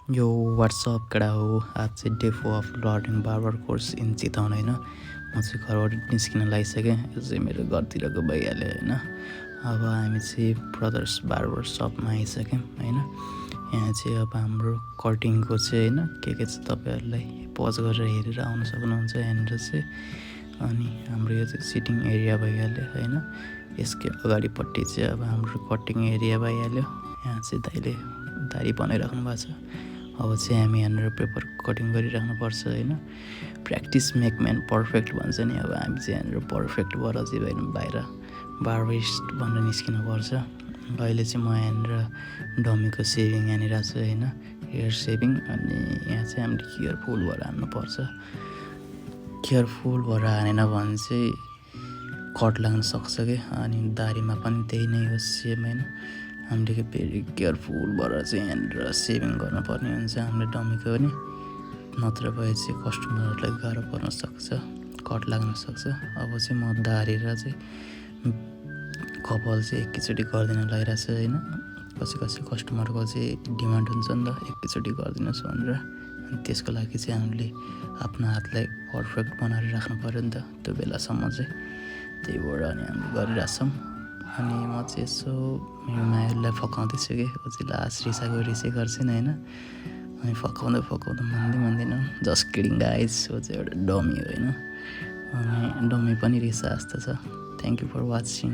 यो व्हाट्सअप कडा हो आज चाहिँ day 4 of learning barber course in Chitwan होइन। म चाहिँ घरबाट निस्किन लागिसकेँ। यो चाहिँ मेरो घरतिरको भइहाल्यो होइन। अब हामी चाहिँ ब्रदर्स बार्बर सपमा आइसक्यौँ होइन। यहाँ चाहिँ अब हाम्रो कटिङको चाहिँ होइन के चाहिँ तपाईँहरूलाई पज गरेर हेरेर आउन सक्नुहुन्छ यहाँनिर चाहिँ। अनि हाम्रो यो चाहिँ सिटिङ एरिया भइहाल्यो होइन। यसकै अगाडिपट्टि चाहिँ अब हाम्रो कटिङ एरिया भइहाल्यो। यहाँ चाहिँ दाइले दारी बनाइराख्नु भएको छ। अब चाहिँ हामी यहाँनिर पेपर कटिङ गरिराख्नुपर्छ होइन। प्र्याक्टिस मेक म्यान पर्फेक्ट भन्छ नि। अब हामी चाहिँ यहाँनिर पर्फेक्ट भएर चाहिँ बाहिर बार्बरिस्ट भनेर निस्किनुपर्छ। अहिले चाहिँ म यहाँनिर डमीको सेभिङ यहाँनिर छु होइन, हेयर सेभिङ। अनि यहाँ चाहिँ हामीले केयरफुल भएर हान्नुपर्छ। केयरफुल भएर हानेन भने चाहिँ कट लाग्न सक्छ कि। अनि दारीमा पनि त्यही नै हो सेम होइन। हामीले भेरी केयरफुल भएर चाहिँ यहाँनिर सेभिङ गर्नुपर्ने हुन्छ हामीले डमीको पनि। नत्र भए चाहिँ कस्टमरहरूलाई गाह्रो पर्न सक्छ, कट लाग्न सक्छ। अब चाहिँ म दारी र चाहिँ कपाल चाहिँ एकैचोटि गरिदिन लागिरहेको छु होइन। कसै कस्टमरको चाहिँ डिमान्ड हुन्छ नि त एकैचोटि गरिदिनुहोस् भनेर। अनि त्यसको लागि चाहिँ हामीले आफ्नो हातलाई पर्फेक्ट बनाएर राख्नु पऱ्यो नि त त्यो बेलासम्म चाहिँ। त्यही भएर अनि हामीले गरिरहेछौँ। अनि म चाहिँ यसो मेरो मायालाई फकाउँदैछु कि ऊ चाहिँ लास्ट रिसाइ गर्छिन् होइन। अनि फकाउँदा मान्दिनँ। जस्ट किडिङ गाइज, ऊ चाहिँ एउटा डमी होइन। अनि डमी पनि रिसा जस्तो छ। Thank you for watching.